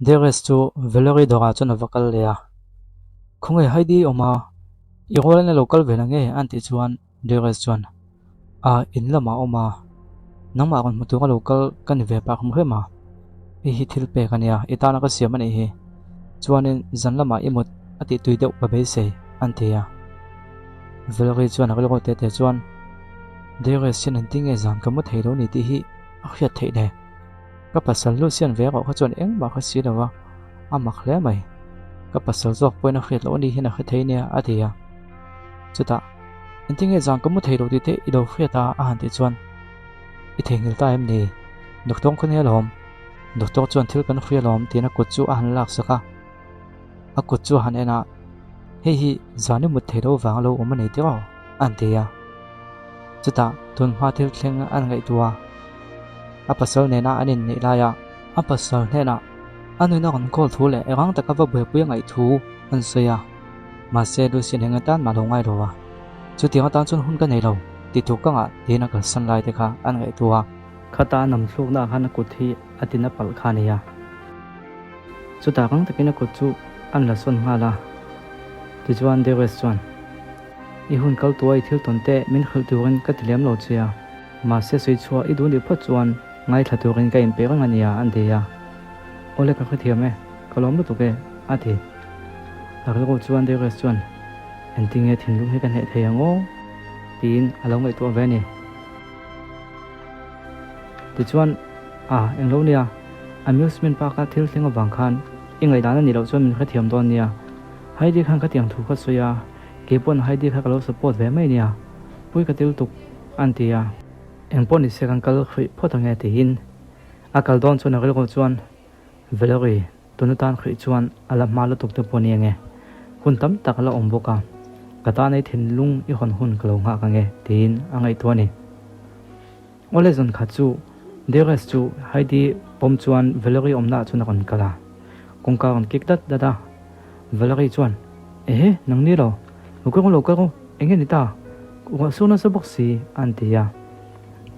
Darius chu Valerie dawrah chuan a va kal leh a, Khawnge Heidi i awm a, i rualin a lo kal ve na nge? an tih chuan Darius chuan, A, in lamah a awm a, nangmah rawn hmu tura lo kal ka ni ve pah hrim hrim a, hei hi thil pek a nia, i tana ka siam a nih hi, chuanin zan lamah i mut a tih tui deuh ka beisei, an ti a. Valerie chuan a rilru tete chuan, Darius hian engtin nge zan ka mu thei lo ni tih hi a hriat theih le? Ka pasal Lucian ve erawh kha chuan engmah ka si lo a, a mak hle mai. Ka pasal zawk pawhin a hriat loh a nih hian a hre thei nia a ti a. Chutah, Engtinge zan ka mu thei lo tih te i lo hriat a a han tih chuan, I theihnghilh ta em ni? Doctor khaw nia lawm. Doctor chuan thil kan hria lawm tiin a kut chu a han laksak a. A kut chu a han en a, Hei hi zan i mut thei lo vang lo awm a nei tiraw? an ti a. Chutah tun hma thil thleng an ngaihtuah a, a pasal nena an inneih laia a pasal hnenah a nuina rawn call thu leh rang taka va buaipui a ngaih thu an sawi a. Mahse Lucy nen atan mah lo ngai lo a, chutiang atan chuan hun ka nei lo ti tur ka ngah tiin a kalsan lai te kha an ngaihtuah a. Khata a namthluknaah khan a kut hi a tina palh kha a ni a. Chutah rang takin a kut chu an la sawn nghal a, tichuan Darius chuan, I hun kal tua i thil tawn te min hrilh turin ka ti lem lo che a, mahse sawi chhuah i duh nih phawt chuan ngaithla turin ka inpeih reng a nia, an ti a. Awle ka hrethiam e, ka lawm lutuk e, a ti. A rilru chuan Darius chuan, Engtinge thinlung hi ka hneh thei ang aw? tiin a lo ngaihtuah ve a ni. Tichuan, A, englo nia, amusement park-a thil thleng avang khan i ngaihdan a nih loh chuan min hrethiam dawn nia. Heidi khan khatiang thu kha sawi a, kei pawn Heidi kha ka lo support ve mai nia, pui ka til tuk, an ti a. Engpawh nise kan kal hruih phawt ange tiin a kal dawn chuan a rilru chuan Valerie, Tuna tan khrih chuan a la hma lutuk te pawh ni ange. Hun tam tak a la awm bawk a, ka tan ei thinlung i hawn hun ka lo nghak ange tiin a ngaihtuah a ni. Awle zan khat chu Darius chu Heidi pawm chuan Valerie awmna ah chuan a rawn kal a, kawngka a rawn kik dat dat a. Valerie chuan, Ehe, nang ni lo, lo kal ru lo kal ru, enge ni ta? Ruah sur nasa bawk si, an ti a.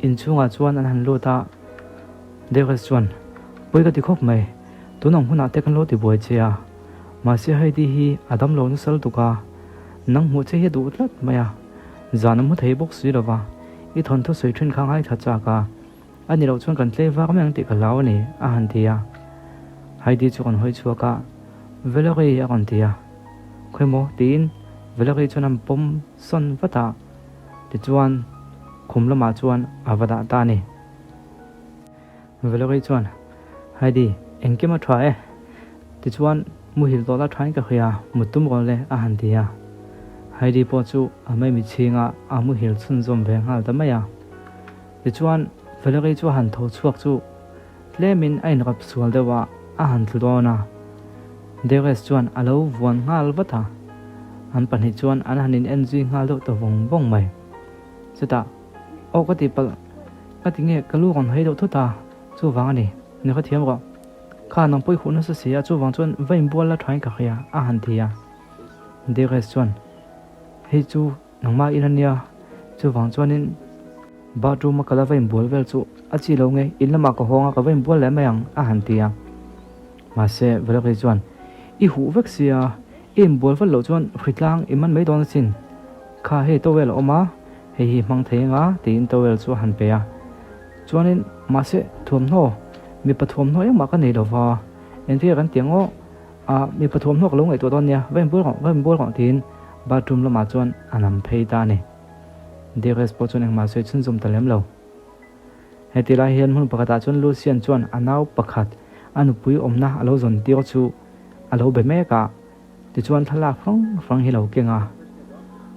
Inchhungah chuan an han lut a. Darius chuan, Pawi ka ti khawp mai, tun ang hunah te kan lo ti buai che a, mahse Heidi hi a dam lo nasa lutuk a, nang hmuh che hi a duh tlat mai a, zan a hmu thei bawk si lova, i thawnthu sawi thin kha ngaithla chak a, a ni loh chuan kan tlei vak mai ang tih ka hlau a ni, a han ti a. Heidi chu kan hawi chhuak a, Valerie a rawn ti a, Khawimaw? tiin Valerie chuan an pawm sawn vat a, tichuan khum lamah chuan a va dah ta a ni. Valerie chuan, Heidi, engkim a tha e. Tichuan, muhil tawh la thain ka hria, mut tum rawh le, a han ti a. Heidi pawh chu a maimi chhinga a muhil chhunzawm ve nghal ta mai a. Tichuan, Valerie chu a han tho chhuak chu tlemin a inrap sual deuh a, a han tlu dawn a. Darius chuan a lo vuan nghal vat a, an pahnih chuan an han in en zui nghal deuh ta vawng vawng mai. Chutah, Aw ka tihpalh, ka ti nge ka lu rawn hawi deuh thut a, chuvang a ni, ni kha thiam rawh. Kha nang pawh i huh nasa si a, chuvang chuan va inbual la thain ka hria, a han ti a. Darius chuan, Hei chu nangmah in a nia, chuvang chuanin bathroom a kala va inbual vel chu a chi lo nge, in lamah ka hawng a, ka va inbual leh mai ang, a han ti a. Mahse, Valerie chuan, I huh vek sia, i inbual vat loh chuan hritlang i man mai dawn asin. Kha hei towel a awm a, hei hi hmang thei anga tiin towel chu a han pe a. Chuanin, mahse, thuamhnaw, mipa thuamhnaw engmah ka nei lova, engtikah kan ti ang aw, ah, mipa thuamhnaw ka lo ngaihtuah dawn nia, va inbual rawh, va inbual rawh tiin bathroom lamah chuan a nam phei ta a ni. Darius pawh chuan engmah sawi chhunzawm ta lem lo. Heti lai hian hmun pakhatah chuan Lucian chuan a nau pakhat a nupui awmna a lo zawn tir chu a lo be mek a, tichuan thlalak hrang hrang hi lo keng a,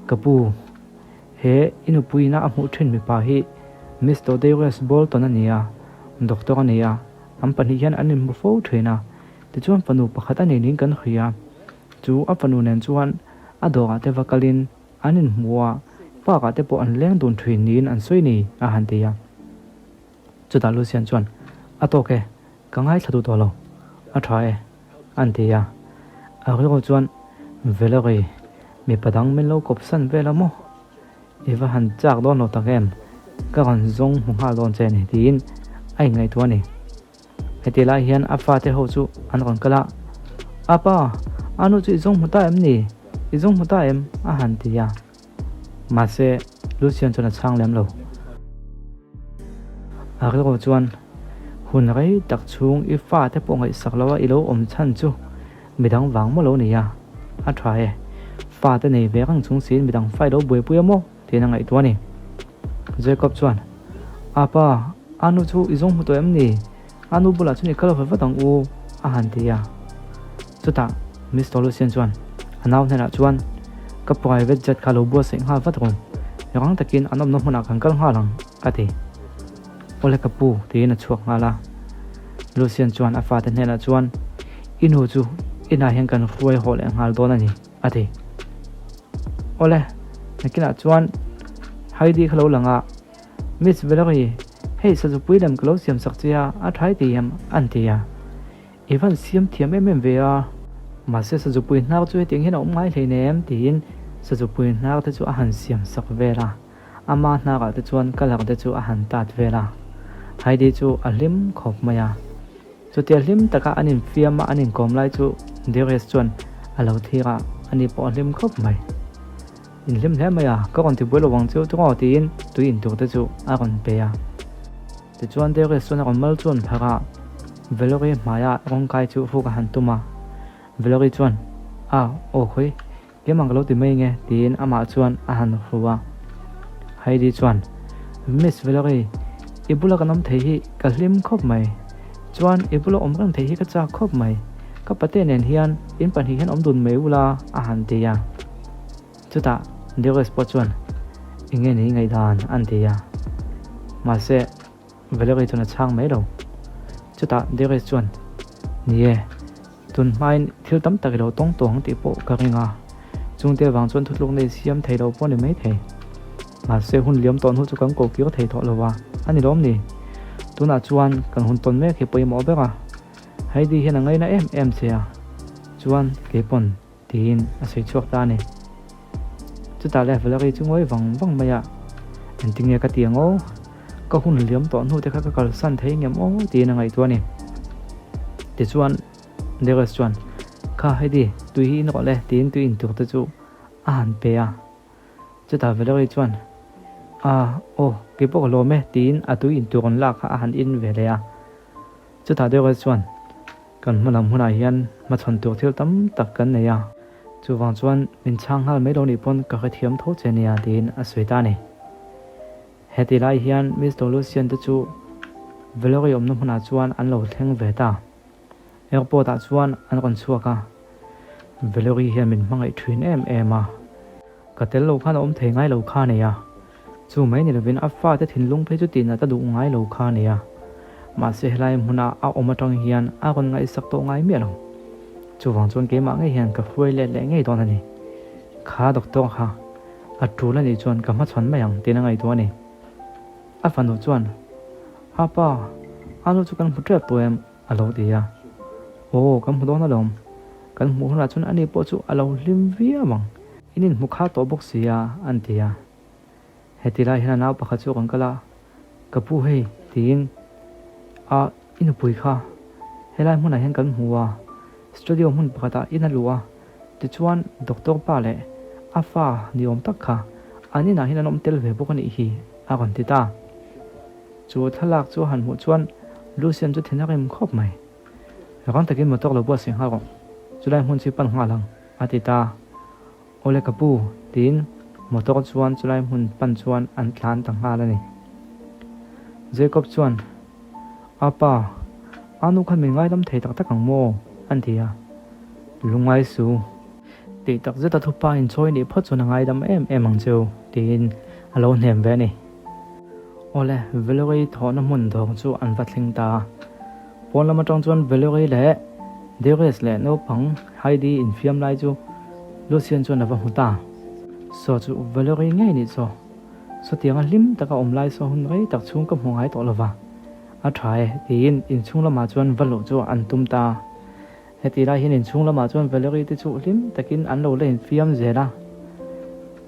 Ka pu, he i nupuiina a hmuh thin mipa hi Mister Darius Bolton a ni a, doctor a ni a, an pahnih hian an inhmu fo thin a, tichuan fanu pakhat a nei niin kan hria, chu a fanu nen chuan a dawrah te va kalin An inhmu a, park ah te pawh an leng dun thin niin an sawi ni, a han ti a. Chutah Lucian chuan, A tawk e, ka ngaithla duh tawh lo, a tha e, an ti a. A rilru chuan, Valerie, mipa dang min lo kawp san vel a maw? I va han chak dawn lo tak em, ka rawn zawng hmu nghal dawn che a ni, tiin a inngaihtuah a ni. Heti lai hian a fate ho chu an rawn kal a, A pa, a nu chu i zawng hmu ta em ni? I zawng hmu ta em? a han ti a. Mahse, Lucian chuan a chhang lem lo. A rilru chuan, Hun rei tak chhung i fate pawh ngaihsak lo a i lo awm chhan chu midang vang maw lo ni a? A tha e, fate nei ve reng chung siin midang fa i lo buaipui a maw? Tiin a ngaihtuah a ni. Jacob chuan, A pa, a nu chu i zawng hmu tawh em ni? A nu bulah chuan i kal vat vat ang u, a han ti a. Chutah Mister Lucian chuan a nau hnenah chuan, Ka private jet kha lo buatsaih nghal vat rawh, rang takin an awmna hmunah kan kal nghal ang, a ti. Awle ka pu, tiin a chhuak nghal a. Lucian chuan a fate hnenah chuan, I nu chu inah hian kan hruai haw leh nghal dawn a ni, a ti. Awle, nakinah chuan Heidi kha lo lang a, Miss Valerie, hei sazupui lem ka lo siam sak che a, a tha i ti em? an ti a. I van siam thiam em em ve a, mahse sazupui hnar chu hetiang hian a awm ngai hleinem tiin sazupui hnar te chu a han siam sak vel a, ama hnarah te chuan colour te chu a han tat vel a. Heidi chu a hlim khawp mai a. Chutia hlim taka an infiam a an inkawm lai chu Darius chuan a lo thlir a, ani pawh a hlim khawp mai. Inhlim hle mai a, ka rawn tibuai lo vang chiu tawng aw tiin tui intur te chu a rawn pe a. Tichuan Darius chuan a rawn mal chuan phar a, Valerie hmaia rawngkai chu hruk a han tum a. Valerie chuan, A, aw khawi, Keimah ka lo ti mai nge? tiin amah chuan a han hru a. Heidi chuan, Miss Valerie, i bula kan awm thei hi ka hlim khawp mai. Chuan i bula awm reng thei hi ka chak khawp mai. Ka pate nen hian in pahnih hian awm dun mai ula, a han ti a. Chutah Darius pawh chuan, Enge ni ngaihdan? an ti a. Mahse. Valerie chuan a chhang mai lo. Chutah Darius chuan, Ni e, tun hmain thil tam tak i lo tawng tawh ang tih pawh ka ring a, chungte avang chuan thutlukna i siam thei lo pawh a ni maithei. Mahse hun liam tawh hnu chu kan ko kir thei tawh lo a, a ni lawm ni? Tunah chuan kan hun tawn mek hi pawimawh ber a, Heidi hian a ngaina em em che a, chuan keipawn Tiin a sawi chhuak ta a ni. Chutah leh Valerie chu ngawi vang vang mai a, Engtinge ka ti ang aw? Ka hun liam tawh hnu te kha ka kalsan thei ngem aw? tiin a ngaihtuah a ni. Tichuan Darius chuan, Kha Heidi, tui hi in rawh le tiin tui in tur te chu a han pe a. Chutah Valerie chuan, A, aw, keipawh ka lawm e tiin a tui in tur rawn lak kha a han in ve leh a. Chutah Darius chuan, Kan hma lam hunah hian hmachhawn tur thil tam tak kan nei a, chuvang chuan min chhang nghal mai lo nih pawn ka hrethiam tho che nia tiin a sawi ta a ni. Heti lai hian Mister Lucian te chu Valerie awmna hmunah chuan an lo thleng ve ta. Airport ah chuan an rawn chhuak a, Valerie hian min hmangaih thin em em a, ka tel lo khan a awm thei ngai lo kha a nei a. Chu mai ni lovin a fate thinlung phei chu tinat a duh ngai lo kha a ni a, mahse helai hmuna a awm atang hian a rawn ngaihsak tawh ngai miah lo. Chuvang chuan keimah ngei hian ka hruai let leh ngei dawn a ni. Kha doctor kha a tul a nih chuan ka hmachhawn mai ang tiin a ngaihtuah a ni. A fanu chuan, A pa, a nu chu kan hmu tep tawh em? a lo ti a. Aw, kan hmu dawn alawm. Kan hmuh hunah chuan ani pawh chu a lo hlim viau ang. In inhmu kha tawh bawk si a, an ti a. Heti lai hian a nau pakhat chu a rawn kal a, Ka pu hei, tiin a i nupui kha helai hmunah hian kan hmu a, studio hmun pakhatah in a luh a, tichuan doctor pa leh a fa ni awm tak kha an inah hian an awm tel ve bawk a nih hi, a rawn ti ta. Chu thlalak chu a han hmuh chuan Lucian chu thin a rim khawp mai. Rang takin motor lo buatsaih nghal rawh, chulai hmun chu i pan nghal ang, a ti ta. Awle ka pu, tiin motor chuan chulai hmun pan chuan an tlan ta nghal a ni. Jacob chuan, A pa, a nu khan min ngaidam thei tak tak ang maw? an ti a. Lungngai su, tih tak zeta thupa inchawi nih phawt chuan a ngaidam em em ang cheu, tiin a lo hnem ve a ni. Awle, Valerie thawhna hmun dawr chu an va thleng ta a. Pawn lam atang chuan Valerie leh Darius leh naupang Heidi infiam lai chu Lucian chuan a va hmu ta. Saw chu Valerie ngei nih chaw. Sawtianga hlim taka awm lai saw hun rei tak chhung ka hmu ngai tawh lova. A tha e, tiin inchhung lamah chuan va luh chu an tum ta. Heti lai hian inchhung lamah chuan Valerie te chu hlim takin an lo la infiam zel a.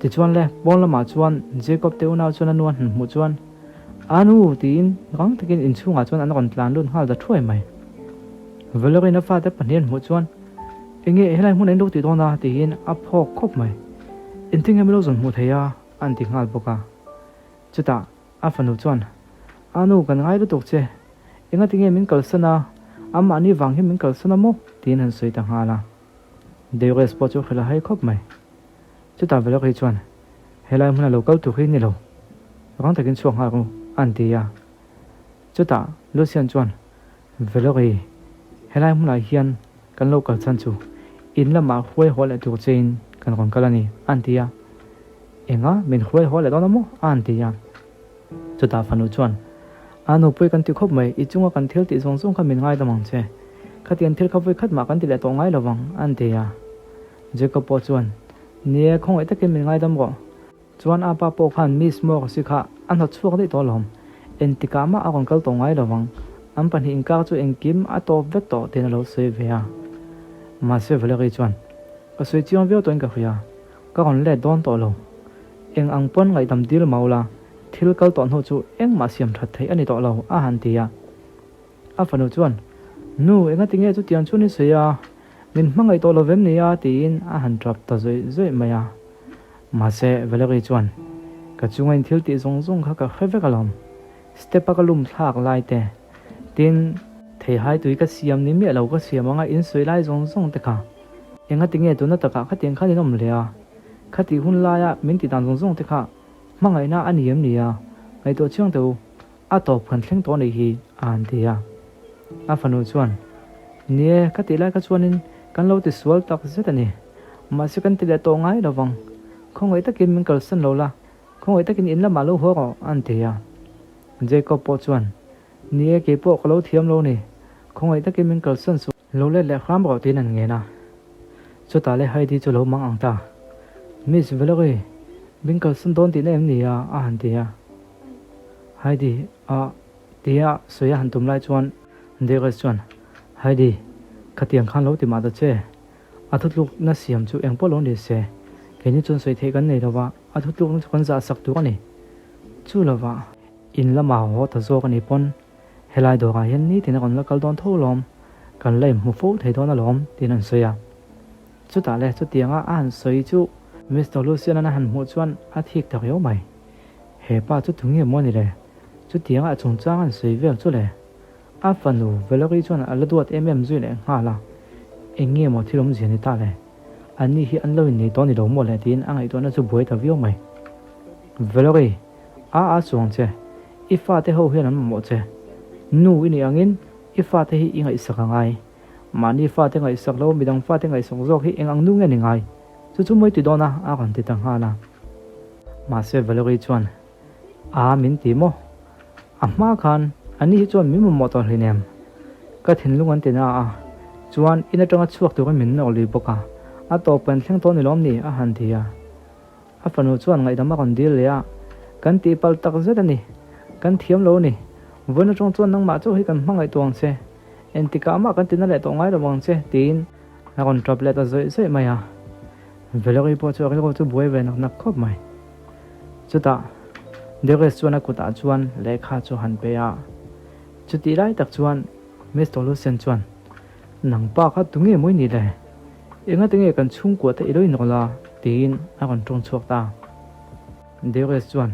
Tichuan le, pawn lamah chuan Jacob te unau chuan a nu a hnuhmuh chuan, A nu! tiin rang takin inchhungah chuan an rawn tlan lut nghal ta thuai mai. Valerie-in a fate pahnihin hmuh chuan, Enge helai hmun an lo tih dawn a? tiin a phawk khawp mai. Engtin nge min lo zawn hmuh thei a? a an ti nghal bawk a. Chutah a fanu chuan, A nu, kan ngai lutuk che. Engati nge min kalsan a? Amahni vang hian min kalsan a maw? tiin han sawi ta nghal a. Darius pawh chu a hrilh a hai khawp mai. Chutah Valerie chuan, Helai hmuna lo kal tur hi ni lo. Rang takin chhuak nghal ru, a an ti a. Chutah Lucian chuan, Valerie, helai hmunah hian kan lo kal chhan chu in lamah hruai haw leh tur chein kan rawn kal a ni, a an ti a. Enga, min hruai haw leh dawn a maw? a an ti a. Chutah fanu chuan, A nupui kan ti khawp mai, i chunga kan thil tih zawng zawng kha min ngaidam ang che. Khatiang thil kha vawi khat mah kan ti leh tawh ngai lo vang, a an ti a. Jacob pawh chuan, Ni e, khawngaih takin min ngaidam rawh. Chuan a pa pawh khan Miss Morris-i kha a hnawt chhuak daih tawh alawm. Engtikah mah a rawn kal tawh ngai lo vang. An pahnih inkar chu engkim a tawp vek tawh tiin a lo sawi ve a. Mahse Valerie chuan, Ka sawi chiang viau tawhin ka hria. Ka rawn let dawn tawh lo. Eng ang pawn ngaihdam dil mau la, thil kal tawh hnu chu engmah siam that theih a ni tawh lo, a han ti a. A fanu chuan, Nu, engati nge chutiang chuan i sawi a? Min hmangaih tawh lo vem ni a? tiin a han tap ta zawih zawih mai a. Mahse, Valerie chuan, Ka chunga in thil tih zawng zawng kha ka hre vek alawm. Step-a ka lum thlak lai te, tin, theihai tui ka siam ni miah lo ka siam anga in sawi lai zawng zawng te kha. Engati nge tuna takah khatiang khan in awm leh a? Khatih hun laia min tih dan zawng zawng te kha hmangaihna a ni em ni a? Ngaihtuah chiang teh u, a tawp kan thleng tawh anih hi, a han ti a. A fanu chuan, Ni e, ka tih lai kha chuanin kan lo ti sual tak zet a ni. Mahse kan ti leh tawh ngai lo vang. Khawngaih takin min kalsan lo la, khawngaih takin in lamah lo haw rawh, a han ti a. Jacob pawh chuan, Ni e, keipawh ka lo thiam lo ni. Khawngaih takin min kalsan suh. Lo let leh hram rawh tiin an ngen a. Chutah le Heidi chu lo mang ang ta. Miss Valerie, min kalsan dawn tihna em ni a? a han ti a. Heidi, ah, tia sawi a han tum lai chuan Darius chuan, Heidi, khatiang khan lo ti mah ta che. A thutlukna siam chu eng pawh lo ni se, keini chuan sawi theih kan nei lo va, a thutlukna chu kan zah sak tur a ni. Chu lovah, in lamah haw ta zawk a ni pawn Helai dawrah hian nitin a rawn la kal dawn tho alawm, kan la inhmu fo thei dawn alawm, tiin an sawi a. Chutah le chutianga a han sawi chu Mister Lucian-a'n a han hmuh chuan a thik ta riau mai. He pa chu tunge maw ni le? Chutianga a chungchang an sawi vel chu le? A fanu Valerie chuan a la duat em em zui leh nghal a, Eng nge maw thil awmzia ni ta le? Anni hi an lo innei tawh ni lo maw le? tiin a ngaihtuahna chu buai ta viau mai. Valerie, a a chuang che. I fate ho hian an mamawh che. Nu i nih angin i fate hi i ngaihsak a ngai. Mahni fate ngaihsak lo, midang fate ngaihsak zawk hi eng ang nu nge ni ngai? Chu chu mawi ti dawn a, a rawn ti ta nghal a. Mahse Valerie chuan, A, min ti maw? A hma khan ani hi chuan min mamawh tawh hleinem. Ka thinlung an ti na a, chuan in atanga chhuak turin min nawk lui bawk a. A tawp kan thleng tawh ni lawm ni? a han ti a. A fanu chuan ngaihdam a rawn dil leh a, Kan tihpalh tak zet a ni. Kan thiam lo a ni. Vawiin atang chuan nangmah chauh hi kan hmangaih tawh ang che. Engtikah mah kan tina leh tawh ngai lo ang che, tiin a rawn tap leh ta zawih zawih mai a. Valerie pawh chu a rilru chu buai ve nak nak khawp mai. Chutah Darius chuan a kutah chuan lehkha chu han pe a. Chutih lai tak chuan Mister Lucien chuan, Nang pa kha tunge mawi ni le? Engati nge kan chhungkua te i lo inrawlh a? tiin a rawn tawng chhuak ta. Darius chuan,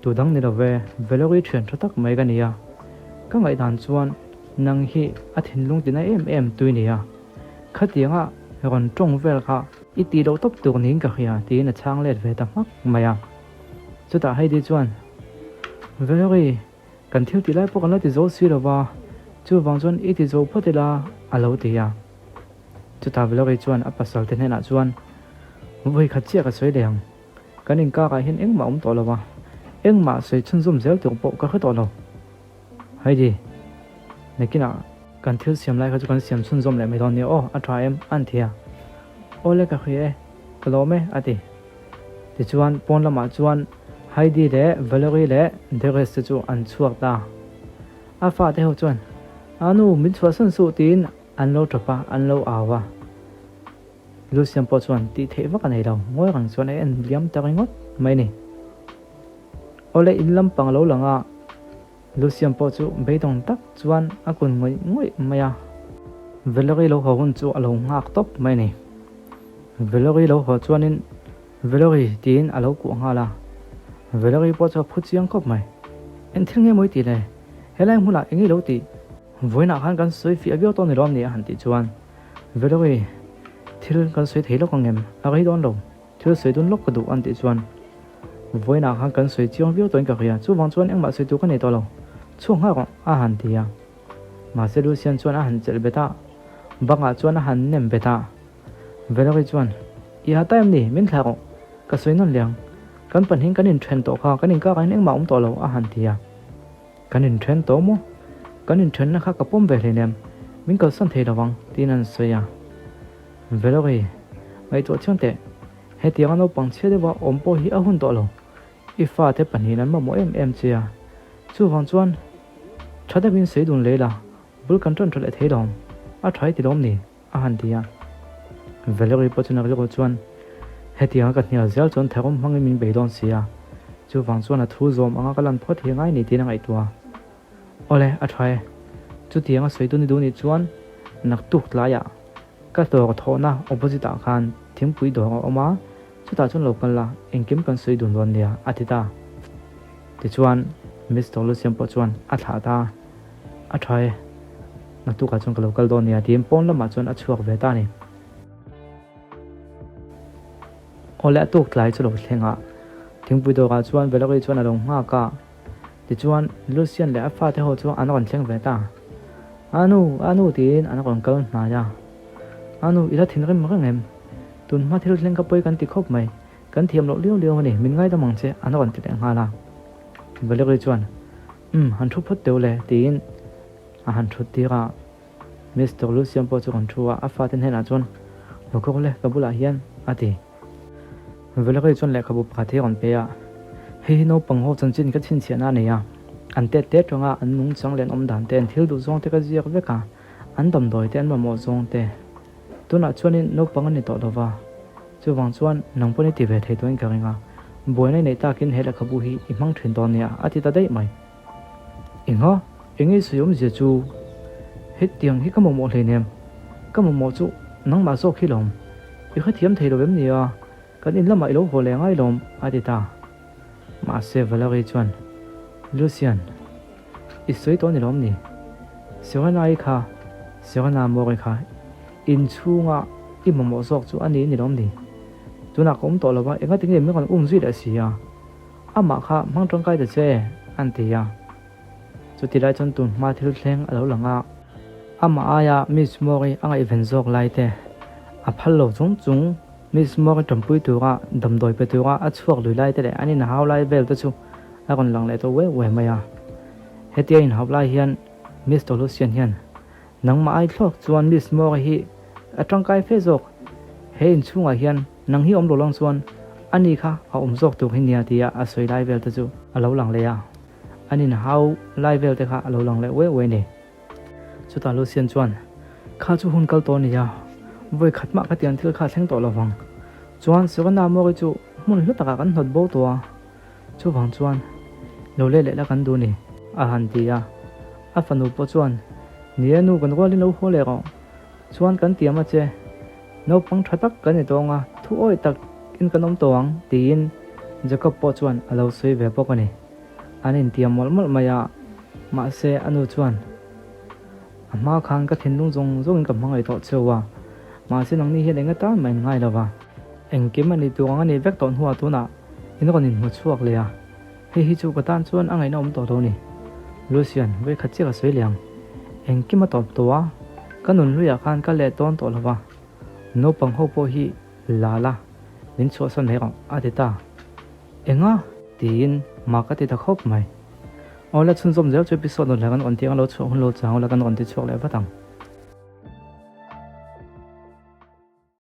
Tu dang ni lo ve, Valerie thian tha tak mai ka ni a. Ka ngaihdan chuan nang hi a thinlung tina em em tui ni a. Khatianga rawn tawng vel kha i tih loh tawp tur niin ka hria, tiin a chhang let ve ta hmak mai a. Chutah Heidi chuan, Valerie, Kan thil tih lai pawh kan la ti zo si lo va, chuvang chuan i ti zo phawt ila, a lo ti a. Chutah Valerie chuan a pasal te hnenah chuan, Vawi khat chiah ka sawi leh ang, kan inkakah hian engmah awm tawh lo va, engmah sawi chhunzawm zel tur pawh ka hre tawh lo. Heidi, nakinah kan thil siam lai kha chu kan siam chhunzawm leh mai dawn nia aw, a tha em? a han ti a. Aw le ka hria e, ka lawm e, a ti. Tichuan, pawn lamah chuan Heidi leh Valerie leh Darius te chu an chhuak ta. A fate ho chuan, A nu, min chhuahsan suh tiin an lo tap a, an lo au a. Lucian pawh chuan tih theih vak a nei lo, ngawi reng chuan a en liam ta ringawt mai a ni. Awle, in lampang a lo lang a, Lucian pawh chu beidawng tak chuan a kun ngawih ngawih mai a. Valerie lo haw hun chu a lo nghak tawp mai a ni. Valerie lo haw chuanin Valerie tiin a lo kuah nghal a. Valerie pawh chu a phu chiang khawp mai. Eng thil nge mawi tih le? Helai hmunah eng nge lo tih? Vawiinah khan kan sawi fiah viau tawh ni lawm ni a han tih chuan Valerie, thil kan sawi thei lawk ang em? A rei dawn lo. Thil sawi dun lawk ka duh an tih chuan vawiinah khan kan sawi chiang viau tawhin ka hria, chuvang chuan engmah sawi tur ka nei tawh lo, chhuak nghal rawh a han ti a. Mahse Lucian chuan a han chelh bet a, bangah chuan a han nem bet a. Valerie chuan, I ha ta em ni? Min thlah rawh, ka sawi nawn leh ang. Kan pahnihin kan inthen tawh kha, kan inkakah hian engmah a awm tawh lo a han ti a. Kan inthen tawh maw? Kan inthenna kha ka pawm ve hleinem, min kalsan thei lo vang tiin an sawi a. Valerie, ngaihtuah chiang teh, hetianga naupang chhia deuha awm pawh hi a hun tawh lo. I fate pahnihin an mamawh em em che a, chuvang chuan tha deuhin sawi dun lei la, bul kan ṭan ṭha leh thei lawm, a ṭha i ti lawm ni? a han ti a. Valerie pawh chuan a rilru chuan, Hetianga ka hnial zel chuan tharum hmangin min bei dawn si a, chuvang chuan a thu zawm anga ka lan phawt hi ngai ni tiin a ngaihtuah a. Awle, a ṭha e. Chutianga sawi dun i duh nih chuan naktuk tlaiah ka dawr thawhna opposite ah khan thingpui dawr a awm a, chutah chuan lo kal la, engkim kan sawi dun dawn nia, a ti ta. Tichuan, Mister Lucian pawh chuan a thlah ta a, A ṭha e, naktukah chuan ka lo kal dawn nia, tiin pawn lamah chuan a chhuak ve ta a ni. Awle, a tuk tlai chu lo thleng a, thingpui dawrah chuan Valerie chuan a lo nghak a. Tichuan, Lucian leh a fate ho chu an rawn thleng ve ta. A nu, a nu tiin an rawn kal hnai a. A nu, i la thinrim reng em? Tun hma thil thleng ka pawi kan ti khawp mai. Kan thiam loh liau liau a ni, min ngaidam ang che, an rawn ti leh nghal a. Valerie chuan, Umm, han thu phawt teuh le, tiin a han thut tir a. Mister Lucian pawh chu rawn thu a, a fate hnenah chuan, Lo kawr le, ka bulah hian, a ti. Valerie chuan lehkhabu pakhat hi a rawn pe a, Hei hi naupang ho chanchin ka chhinchhiahna a nei a, an tet te atanga an nungchang leh an awm dan te, an thil duh zawng te ka ziak vek a, an damdawi te, an mamawh zawng te. Tunah chuanin naupang a ni tawh lova, chuvang chuan nang pawn i ti ve thei tuahin ka ring a, buaina i neih takin he lehkhabu hi i hmang thin dawn nia, a ti ta daih mai. Engha? Enge i sawi awmzia chu? Hetiang hi ka mamawh hleinem. Ka mamawh chu nangmah zawk hi lawm. I hrethiam thei lo em nia? Kan in lamah i lo haw leh ngai lawm, a ti ta. Mahse Valerie chuan, Lucian, i sawi tawh ni lawm ni? Serena-i kha, Serena Moore-i kha inchhunga i mamawh zawk chu a ni ni lawm ni? Tunah ka awm tawh lo va, engatinge min rawn um zui leh si a? Amah kha hmang tangkai ta che, an ti a. Chuti lai chuan tun hma thil thleng a lo lang a. Amah aia Miss Moore-i a ngaihven zawk lai te, a phal lo chung chung Miss Moore-i tanpui tura damdawi pe tura a chhuak lui lai te leh an inhau lai vel te chu a rawn lang leh tawh uai uai mai a. Hetia inhauh lai hian Mister Lucian hian Nangmah ai thlawk chuan Miss Moore hi a tangkai fe zawk, he inchhungah hian nang hi awm lo lang chuan ani kha a awm zawk tur hi nia tia a sawi lai vel te chu a lo lang leh a, an inhau lai vel te kha a lo lang leh uai uai a ni. Chutah Lucian chuan, Kha chu hun kal tawh a nia, vawi khat mah ka tiang thil kha a thleng tawh lo vang. Chuan Serena Moore chu hmun hlu takah kan hnawt bo tawh a, Chuvang chuan, Lo leh leh la kan duh ni, a han ti a. A fanu pawh chuan, Ni e nu, kan rualin lo haw leh rawh. Chuan kan tiam a che. Naupang tha tak kan ni tawng a, thu awih tak in kan awm tawh ang, tiin Jacob pawh chuan a lo sawi ve bawk a ni. An intiam mawlh mawlh mai a, mahse a nu chuan, A hma khan ka thinlung zawng zawngin ka hmangaih tawh cheu a, mahse nangni hian eng atan mah in ngai lo va. Engkim a nih tur ang a nih vek tawh hnuah tunah in rawn inhmu chhuak leh a, hei hi chu ka tan chuan a ngaihna awm tawh lo ni. Lucian, vawi khat chiah ka sawi leh ang. Engkim a tawp tawh a, ka nun hluiah khan ka let dawn tawh lo va, naupang ho pawh hi la la, min chhuahsawn mai rawh, a ti ta. Enga? Tiin mak a ti ta khawp mai. Aw la chhunzawm zel chu episode nawn leh kan rawn ti ang, lo chhuah hun lo chang ula kan rawn ti chhuak leh vat ang.